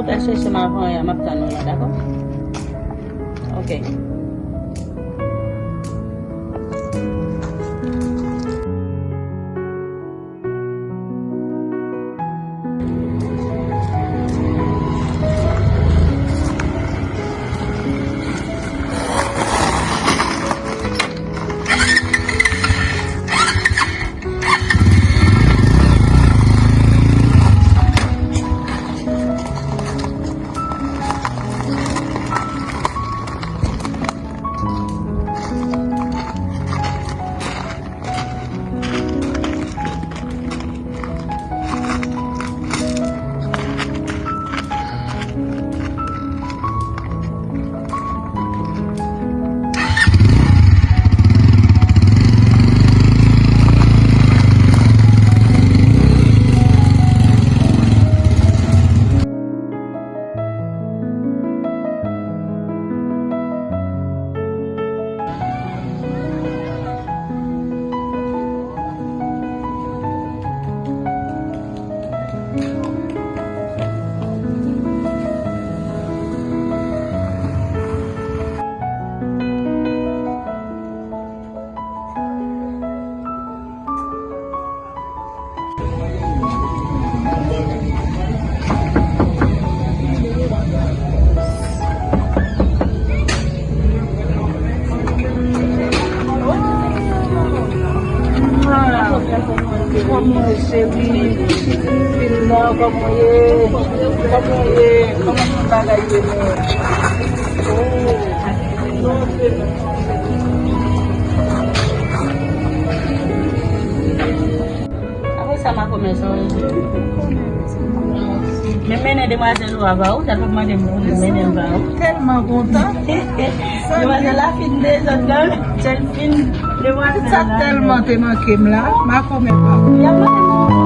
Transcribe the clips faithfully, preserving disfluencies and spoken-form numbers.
Ou ka chèche m avan yè, m ap tann ou la, dakò? Ok. Kòman w ye, cheri? Fin nan, kòman w ye? Kòman w ye? Kòman tout bagay ye menm? Oh, non, se Apre sa, m a kòmanse, wi. Men mennen demwazèl ou a ba ou, sa t ap mande m pou m mennen l ba ou. Tèlman kontan. Demwazèl la fin dezòd nan men, tèl fin demwazèl la. Sa tèlman te manke m la, m a kòmanse pa. Y ap mande m pou m.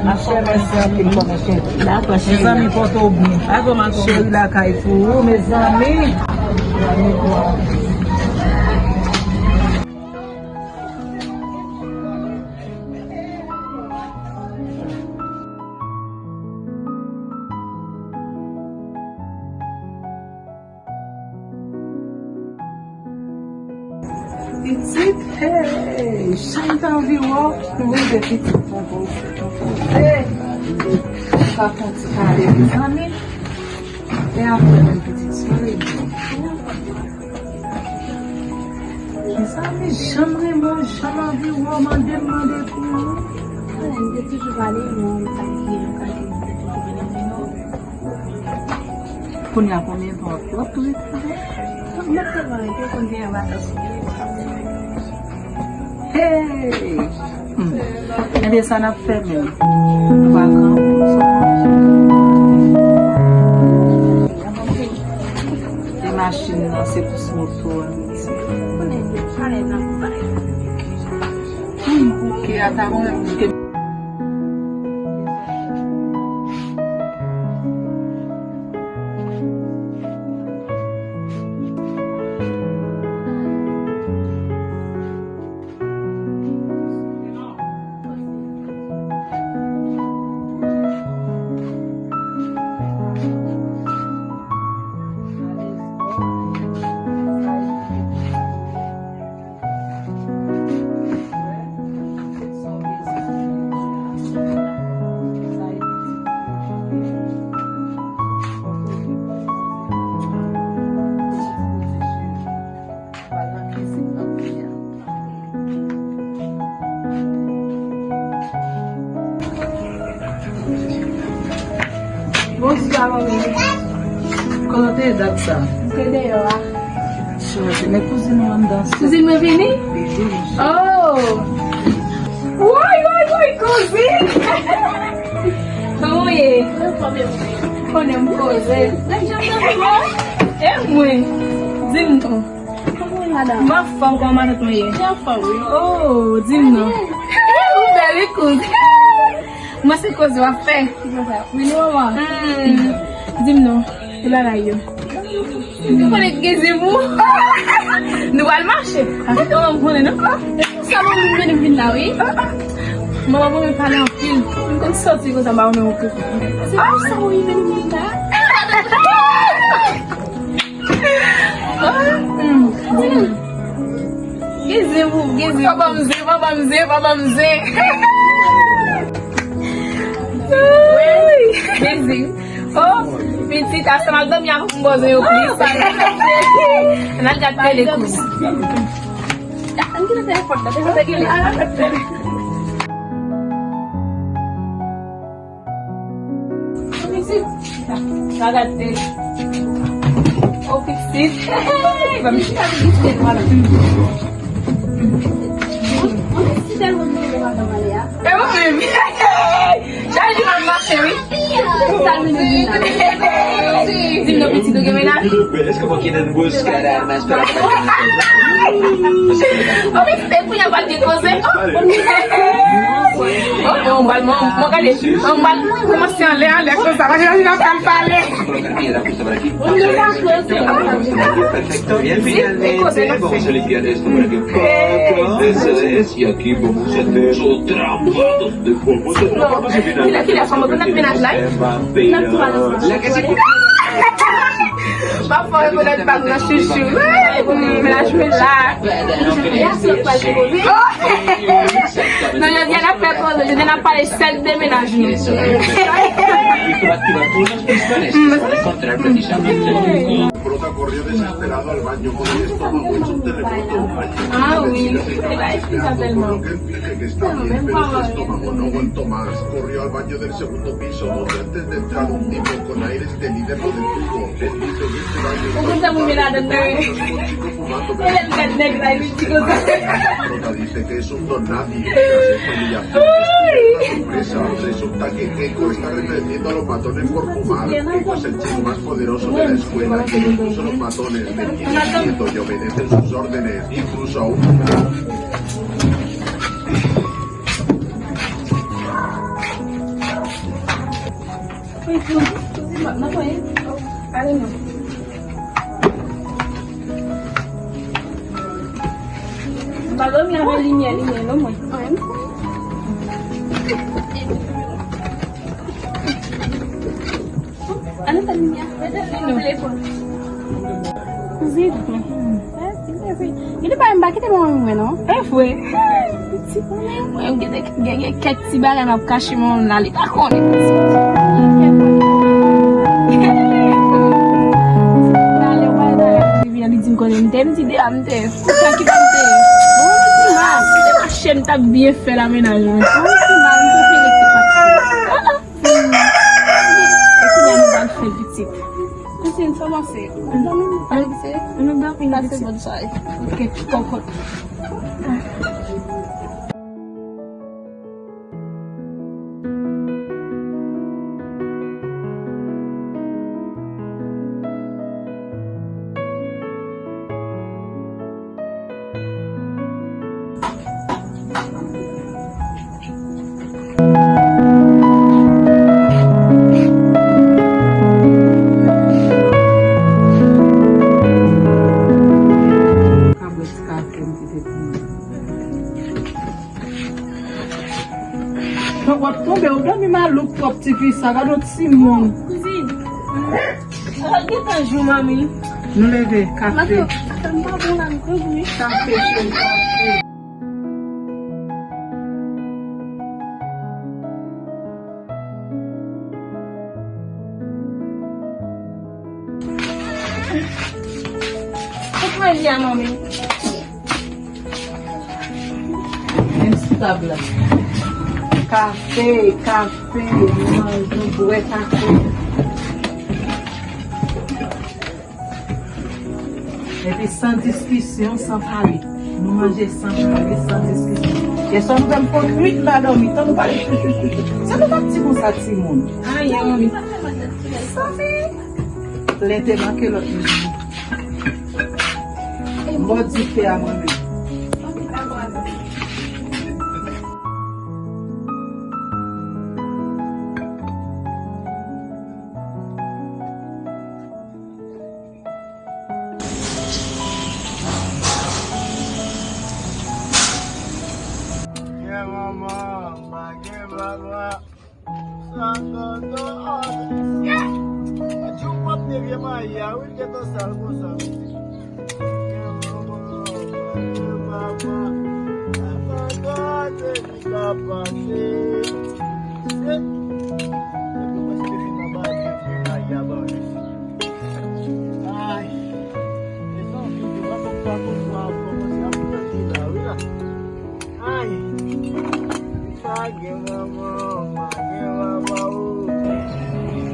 Mèsi anpil. Mèsi anpil, kòmanse. Dakò, cheri. Mezanmi, pote w byen. Dakò, ma kòmanse. Cheri lakay pou ou, mezanmi. Pitit, hey, jan m t anvi wè w, m rive pitit, tonton, tonton, hey, pa fè yon ti pale, mezanmi. E apre menm pitit, sori. Mezanmi, jan m renmen w, jan m anvi wè w, mande m, mande pou ou. Mwen, m te toujou pale, mwen, m t ap kriye, m t ap kriye, m te toujou vin nan men w. Kounye a konbyen tan w ap, w ap tou retounen? M ap tèlman rete, konbyen an vakans. Hey! Hmm. Ebyen, sa n ap fè menm? Nou pa gran moun, fòk manje. E machin nan, se plis moto a. Hmm, bouke a ta mwen bouke. Bonswa, manmi. Kote w te ye dat sa? M te deyò a. Chanje, men kouzin ou anndan. Kouzin mwen vini? Li vini. Oh! Woy, woy, woy, kouzin! Kòman w ye? Konnen m koze. E mwen? Di m non. Kòman w ye, madanm? M anfòm, kòman matant mwen ye? Li anfòm, wi. Oh, di m non. Ou bèl, wi, kouz. Mwen se koze w ap fè. Ki koze w ap fè? Vini, manman. Hmm. Di m non. Ki bagay yo? Ou konnen ki gen zen pou ou. Nou pral mache. Ou konnen, non? Sa bon, mwen vin, vin la, wi. Manman mwen pale anpil. Mwen konn sòti konsa, ba mwen yon kou. Se pou sa ou vin, vin la. Gen zen pou ou, gen zen. Pa ban m zen, pa ban m zen, pa ban m zen. Gen zen. Oh, pitit, a sa m al dòmi a pou m bò zen yo plis. N al gad tele kounye a. Ann kite telefòn nan, telefòn nan gen lè. Pitit, n al gad tele. Oh, pitit. Ban m chita pou pitit, vwala. E ou menm? Chak jou m ap mache, wi. Sa l vin di la? Di m non, pitit, ou gen mennaj? Oh, pitit, e kounye a pral gen koze. Oh, oh, mwen, mwen, mwen, gade, mwen, mwen kòmanse anlè, anlè, konsa, paske la, m ap pale. Bien, finalmente vamos a limpiar esto para que un poco, eso es, y aquí vamos a hacer otra mano de polvo. Vamos a finalizar. La que se Pa fò rekonèt pa nan chouchou. Mennaj mwen la. Non, jodi a n ap fè koze, jodi a n ap pale sèl de mennaj nou. Prota corrió desesperado al baño con el estómago hecho un terremoto. Ah, oui. Lo que implica que está bien, pero su estómago no aguantó más. Corrió al baño del segundo piso, donde antes de entrar un tipo con aires de líder lo detuvo. Él dice que este baño está ocupado por chicos fumando. Prota dice que es un don nadie. Tras esta humillación, sorpresa, resulta que Keiko está retrayendo a los matones por fumar. Keiko es el chico más poderoso de la escuela y incluso los matones le tienen miedo y obedecen sus órdenes, incluso aún. M pa dòmi avè limyè, limyè, non, mwen. Ann fè limyè. Mete nan telefòn. Kouzin. Gen de bagay m pa kite manman m wè non. E vre. Pitit mwen, mwen gen de, gen, gen kèk ti bagay m ap kache manman m la, li pa konnen. Li vin, li di m konnen m te, m di de a m te. Sa ki pa m te. Bon, ti mal. Se te mache m t ap byen fè la mennaj mwen. Bon, ti mal, m prefere te pati. E kounye a nou pral fè pitit. Kouzin, sa w panse? Zanmi m pale ki se? Nou dòmi pitit. Pase bòn sware. Ok, kòkòt. Ka bwè ti kafe m kite pou mwen. Donk w ap tonbe, ou dòmi malouk twòp tifi sa, gade yon timoun. Kouzin, sa gentan jou manmi. Nou leve, kafe. Kafe, kafe, kafe. Kot mwen li a, manmi? Men sou tab la. Kafe, kafe, nou manje, nou bwè kafe. Epi san diskisyon, san pale. Nou manje san pale, san diskisyon. Yèswa nou fè m fè nwit la dòmi, tan nou pale chou, chou, chou, chou. Sa nou t ap di konsa timoun? Ayen, manmi. Santi. Len te manke lòt moun. M bò dife a mwen menm. Tonton André. Yon pòt te vye mayi a, wi, l gentan sal konsa. Tonton André ki ka pase. Epi mwen se te fin anba vye mayi a ban wi. Ay. Mezanmi, yo pa konn pa konn pa kòmanse ap plante la, wi la. Ay, pa gen manman, pa gen manman, o.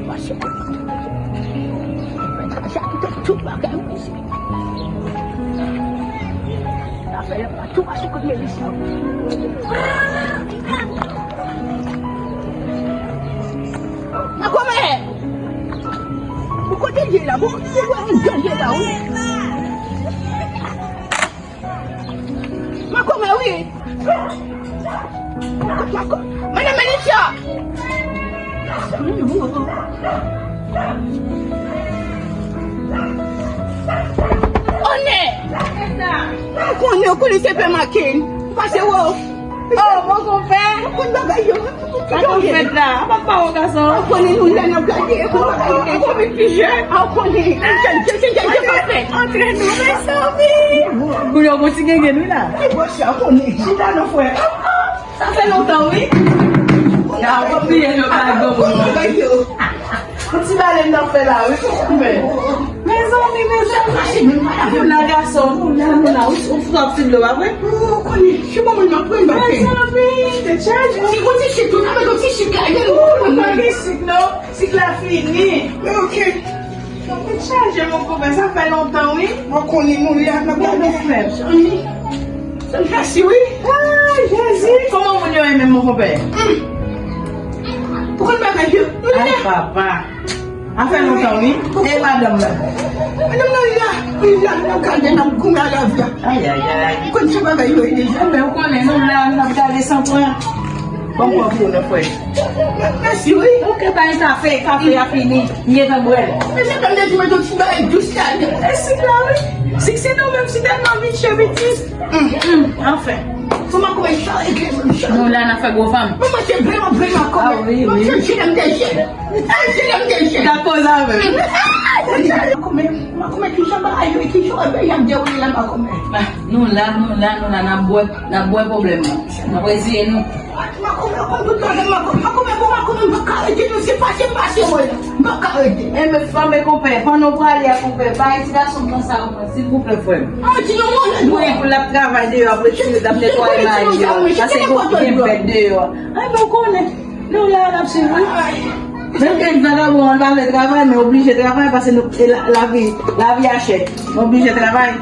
Mache, sa ki te tout bagay, wi, se. Afè yo pa tou mache kote Melissa. Makomè! Ou kote l ye la, bon, se wè yon danje la, wi. Makomè, wi. Makomè, Makomè. Madan Melissa. Onè. Ou konnen, ou konnen se pè Maken. Pase wo. Oh, mon konpè. Ou konn bagay yo. Sa nou fèt la? Apa pa wè gason? Ou konnen nou la n ap gade. Ou konnen nou vin pi jèn. Ou konnen. Jèn, jèn, jèn, jèn, jèn, pa fè. Antre nou, mezanmi. Kounye a, bon ti gengen, wi la. Ki bò sa, ou konnen. Chita non, frè. Sa fè lontan, wi. Ya, w ap bliye jwe bagay granmoun nan. Yon ti balèn n ap fè la, wi, tonton Pè. Mezanmi, mezanmi. Moun nan gason, moun nan, moun nan, ou, ou frap ti dlo, pa vre? Ou konnen, se bon, moun nan pran bagay. Mezanmi, tèt chaje. Se yon ti chik, tout, avèk yon ti chik la, gen moun nan gen sik, non? Sik la fini. Men oke. Tèt chaje, mon konpè, sa fè lontan, wi. Mwen konnen nou la, n ap gade. Mèsi, wi. Ay, Jezi, kòman moun yo ye menm, mon konpè? Ou konn bagay yo? Ay, papa. Sa fè lontan, wi. E madanm nan? Madanm nan la, li la, n ap gade, n ap goumen a lavi a. Ay, ay, ay. Ou konn se bagay yo ye deja. Enben, ou konnen, nou la, n ap gade san pran. Bon, bon, bon, non, frè. Mèsi, wi. Ok, pa gen kafe, kafe a fini. M gentan bwè l. Men se tann de ti mwen, ti bagay dous la, non. E sik la, wi. Sik se nou menm, si tèlman vin chè pitit. Hum, hum, anfen. Fò m kòmanse sa, e ke m sa. Nou la, n ap fè gwo fanm. Mwen, mwen, se vrèman, vrèman kòmè. Ah, wi, wi. Mwen, se, se lè m te jèn. Se lè m te jèn. Ka koz avè m. Kòmè, kòmè, ki jan bagay yo, ki jan bagay y ap dewoule la, kòmè. Ah, nou la, nou la, nou la, n ap bwè, n ap bwè pwoblèm nan. N ap reziye nou. Makomè, konn tout bagay, makomè, makomè, bon, makomè, m pa ka rete, non, se pase, pase, mwen, m pa ka rete. Enben, fanm e konpè, pandan w prale a konpè, bay ti gason pran sa w pran, silvouplè, frè m. Ah, di non, mwen, mwen. Mwen, pou l ap travay deyò, ap retire, l ap netwaye mayi deyò, pase gen bèt deyò. Enben, ou konnen, nou la, n ap swiv, wi. Menm ke vagabon an pa vle travay, men oblije travay, pase nou, e la, lavi, lavi a chè. Nou oblije travay.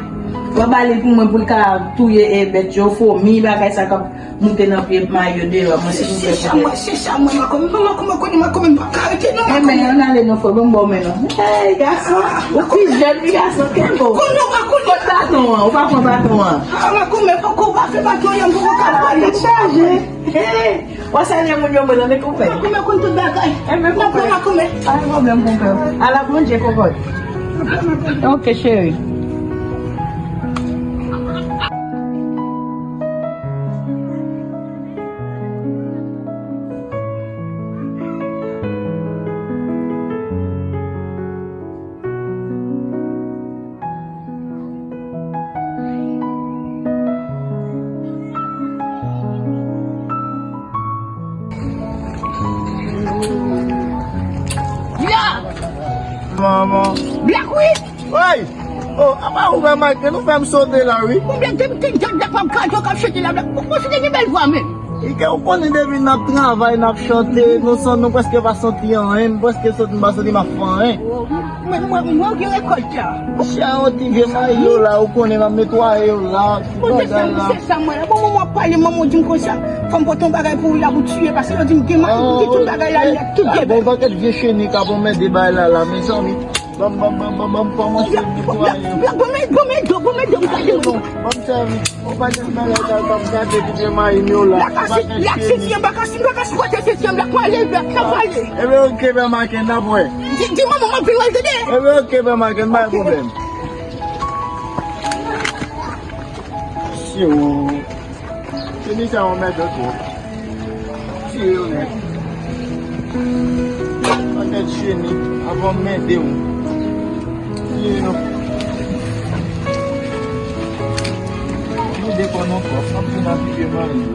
W ap ba li pou mwen, pou l ka touye, e, bèt yo, fomi, bagay sa k ap moute nan pye mayi yo deyò, mwen, silvouplè, kote. Se sa, mwen, se sa, mwen, makomè, makomè, makomè, makomè, m pa ka rete, non, makomè. Enben, ann ale non, frè, ban m ba w men non. Hey, gason, ou pi jèn, wi, gason, kenbe w. Konnen w pa konnen. Kot baton an, ou pa pran baton an. Ah, makomè, poko pa fè baton an, m poko ka pale. Tèt chaje. Hey, w a salye moun yo, mwen, tande, konpè. Makomè konn tout bagay. Enben, konpè. Makomè. Pa gen pwoblèm, konpè. Ala Bondye, konpè. Ok, cheri. Manman. Black Witch! Woy! Oh, apa ou fè Michael? Ou fè m sote la, wi. Konbyen de, de, de, de fwa m ka di w k ap chante la, Black? Ou, ou chante gen bèl vwa menm. Ike, ou konnen depi n ap travay, n ap chante, nou san, nou prèske pa santi anyen, m prèske santi, m pa santi m ap fè anyen. Mwen, mwen, mwen gen rekòlte a. Chè, yon ti vye mayi yo la, ou konnen m ap netwaye yo la, ti bagay la. Se sa mwen la. Bon, mwen, mwen ap pale, manman w di m konsa. Fò m pote yon bagay pou ou la, pou tiye, paske yo di m gen mayi, pou tout bagay la nèt, tout gen. Bon, pakèt vye cheni k ap anmède bagay la, la, mezanmi. Ban m, ban m, ban m, ban m, ban m kòmanse netwaye. Black, Black, ban m, ban m ede w, ban m ede w, m gade w. Ban m sèvi. Ou pa gen bagay la, ban m gade ki gen mayi m yo la. Black, si, Black, si, si, m pa ka, si, m pa ka sipòte, si, si, Black, mwen ale, Black, m ap ale. Ebyen, oke, bè Maken, n ap wè. Di, di manman m ap vin wè l, tande. Ebyen, oke, bè Maken, pa gen pwoblèm. Yo. Se misye yon mèt twòp. Tiye yo nèt. Pakèt cheni, avan m mède w. Li yo. Nou depann ankò, ann vin apiye mari yo.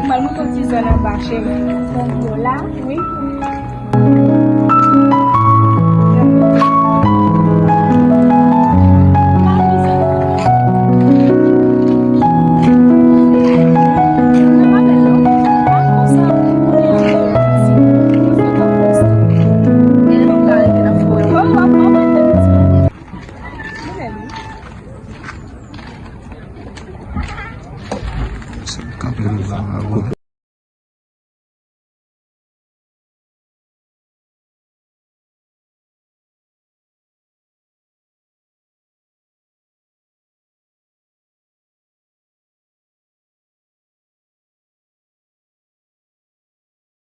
M al monte yon ti zòn anba, cheri. Bon, bon, la, wi. Kanpe la.